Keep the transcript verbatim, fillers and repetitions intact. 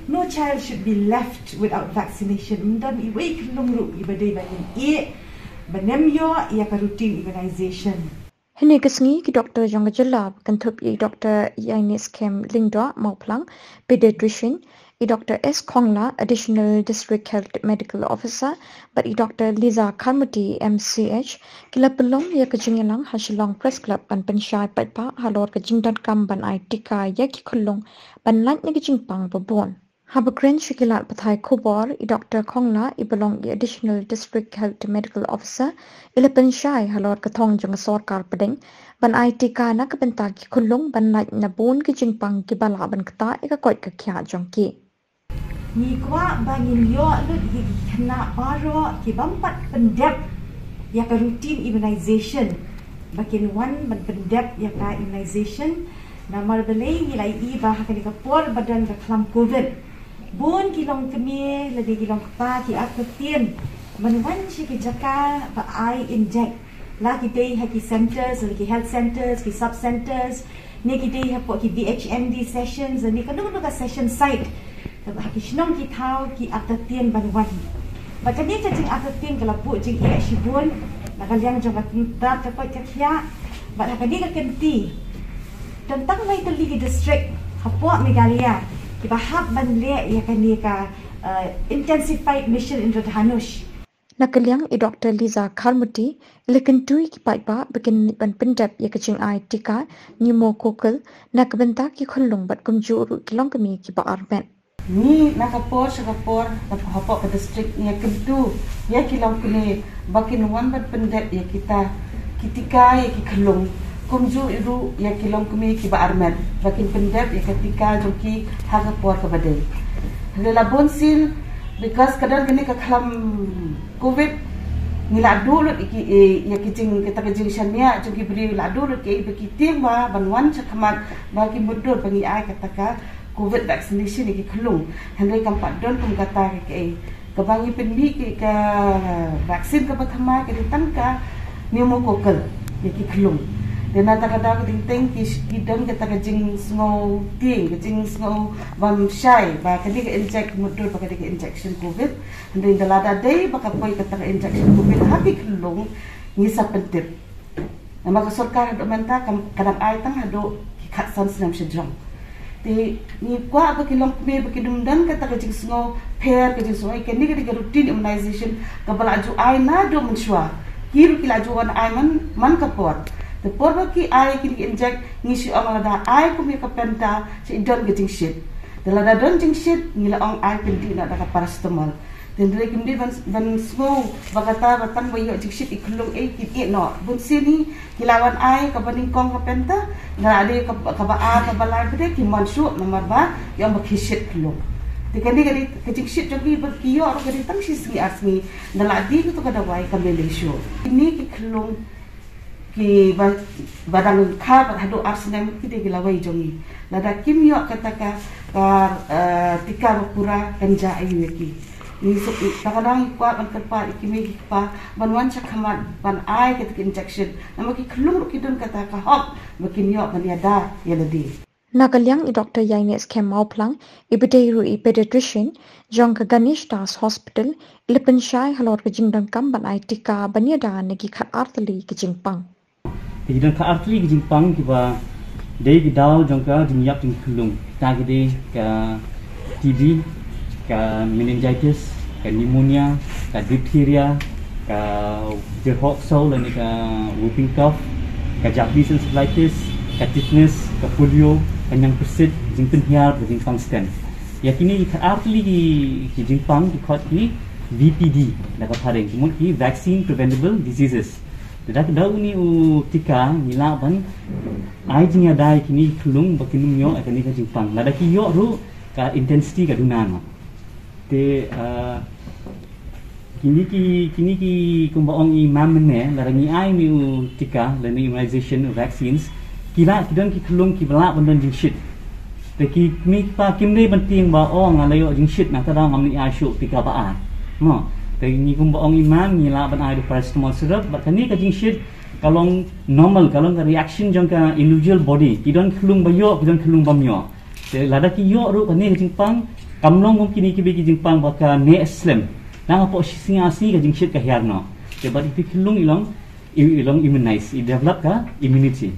No child should be left without vaccination. Ym don iwei i khyllung ruh iba dei ban ïeh, ban ym ïoh ïa ka routine immunization. Hynne ka sngi ki doktor jong ka jylla, kynthup ïa i Doktor Ïaineskhem Lyngdoh Mawphlang, pediatrician, i Doktor S Khongla, Additional District Health Medical Officer, bad i Doktor Liza Kharmuti, M C H, ki la pynlong ïa ka jingïalang ha Shillong Press Club ban pynshai paidbah halor ka jingdonkam ban ai tika ïa ki khyllung ban lait na ka jingpang ba bun. Haba kren sha ki lad pathai khubor, i Doktor Khongla, iba long i Additional District Health Medical Officer, i la pynshai halor ka thong jong ka sorkar pdeng ban ai tika na ka bynta ki khyllung ban lait na bun ki jingpang kiba lah ban ktah ïa ka koit ka khiah jong ki. Ngi kwah ba ngin ïoh lut ïa ki khynnah baroh ki bym pat pyndep ïa ka routine immunization, ba kin wan ban pyndep ïa ka immunization. Namar balei? Ngi la ïohi ba ha kane ka por ba don ka khlam covid, bun ki longkmie lane ki longkpa ki artatien ban wan sha ki jaka ba ai inject, la ki dei ha ki centers, la ki health centers, ki sub centers, ne ki dei hapoh ki V H M D sessions, ne kano kano ka session site, ha ki shnong ki thaw, ki artatien ban wan. Bad kane ka jingartatien ka la buh jingeh shibun na ka liang jong ka tnat ka koit ka khiah. Bad ha kane ka kynti, don tang lai tylli ki district hapoh Meghalaya kiba hap ban leh ïa kane ka, uh, intensified mission Indradhanush. Na ka liang i Doktor Liza Kharmuti, i la kyntu ïa ki paidbah ba kin leit ban pyndep ïa ka jingai tika pneumococcal na ka bynta ki khyllung bad kumjuh ruh ki longkmie kiba armet. Ngi na ka por sha ka por, hapoh ka district, ngi ïa kyntu ïa ki longkmie ba kin wan ban pyndep ïa kita ki tika ïa ki khyllung, kumjuh ruh ïa ki longkmie kiba armet ba kin pyndep ïa ka tika jong ki ha ka por kaba dei. Hynrei la bun sien, because ka don kane ka khlam covid, ngi la duh lut ïa ki, ïa ki jing, kita ki jingshaniah jong ki briew, la duh lut ki, ba ki tieng ba ban wan sha khmat ba ki mutdur ba ngi ai kata ka covid vaccination ïa ki khyllung. Hynrei kam pat don kum kata ka, ka, kaba ngi pynmih ki, ka vaccine kaba thymmai ka dei tang ka pneumococcal ïa ki khyllung. Te na kata ka daw ka dei teng ki, ki don kata ka jingsngew tieng, ka jingsngew bym shai ba kane ka inject, mutdur ba kane ka injection covid. Hynrei da lada dei ba ka poi kata ka injection covid ha ki khyllung, ngi sa pyntip. Namar ka sorkar haduh mynta ka, ka dang ai tang haduh ki khatsan snem shajrong. Te ngi kwah ba ki longkmie ba kin ym don kata ka jingsngew pher, ka jingsngew, kane ka dei ka routine immunization kaba la ju ai naduh mynshuwa. Ki ruh ki la ju wan ai man, man ka por. Te por ba ki ai kine ki inject, ngi shu ong lada ai kum ïa ka penta, shu don ka jingshit. Te lada don jingshit, ngi la ong ai pyndih noh da ka paracetamol. Te hynrei kim dei ban, ban sngew ba kata ba tang ba ïoh jingshit i khyllung, eh, kin ïeh noh. Bun sien hi ki la wan ai kaba nyngkong ka penta, da la dei ka, kaba ar, kaba lai pat de kim wan shuh namar ba ki ong ba ki shit khyllung. Te kane ka dei ka jingshit jong ki ba ki ïoh ruh ka dei tang shi sngi ar sngi, da la dei kato ka dawai ka mih lei shuh. Kine ki khyllung kiba, ba dang kha bad haduh ar snem ki dei ki lawei jong ngi. Lada kim ïoh kata ka, ka, eh, tika ba pura, kan jia aiu ïa ki. Ngi suk, ta ka daw ngi kwah ban kyrpad ïa ki mei ki kpa ban wan sha khmat ban ai kata ka injection. Namar ki khyllung ruh ki don kata ka hok ba kin ïoh ban ïada ïa lade. Na ka liang i Doktor Ïaineskhem Mawphlang, iba dei ruh i pediatrician jong ka Ganesh Das Hospital, i la pynshai halor ka jingdonkam ban ai tika ban ïada na ki khatar tylli ki jingpang. Te ki don khatar tylli ki jingpang kiba dei ki daw jong ka jingïap jong ki khyllung. Kita ki dei ka T B, ka meningitis, ka pneumonia, ka diphtheria, ka jyrhoh ksew lane ka whooping cough, ka Japanese encephalitis, ka tetanus, ka polio, ka ñiangpyrsit, jingpynhiar, ka jingpang sten. Ïa kine ki khatar tylli ki, ki jingpang ki khot ki V P D da ka phareng, ki mut ki vaccine preventable diseases. Te da ka daw une u tika ngi lah ban ai jingïada ïa kine ki khyllung ba kin ym ïoh ïa kane ka jingpang. Lada ki ïoh ruh ka intensity ka duna noh. Te, ah, kine ki, kine ki kumba ong i mam mynne, lada ngi ai une u tika lane immunization, vaccines, ki lah, ki don ki khyllung kiba lah ban don jingshit. Te ki mei ki kpa kim dei ban tieng ba, oh, nga la ïoh jingshit, nangta daw ngam leit ai shuh tika ba ar. Mo, te ngi kumba ong i mam ngi lah ban ai da paracetamol syrup, bad kane ka jingshit ka long normal, ka long ka reaction jong ka individual body. Ki don khyllung ba ïoh, ki don khyllung bym ïoh. Te lada ki ïoh ruh kane ka jingpang, Kam long kum kine kiba ki jingpang ba ka neh slem. Nang hapoh shi sngi ar sngi ka jingshit ka hiar noh. Te bad i phi khyllung i long, i, i long immunize, i develop ka immunity.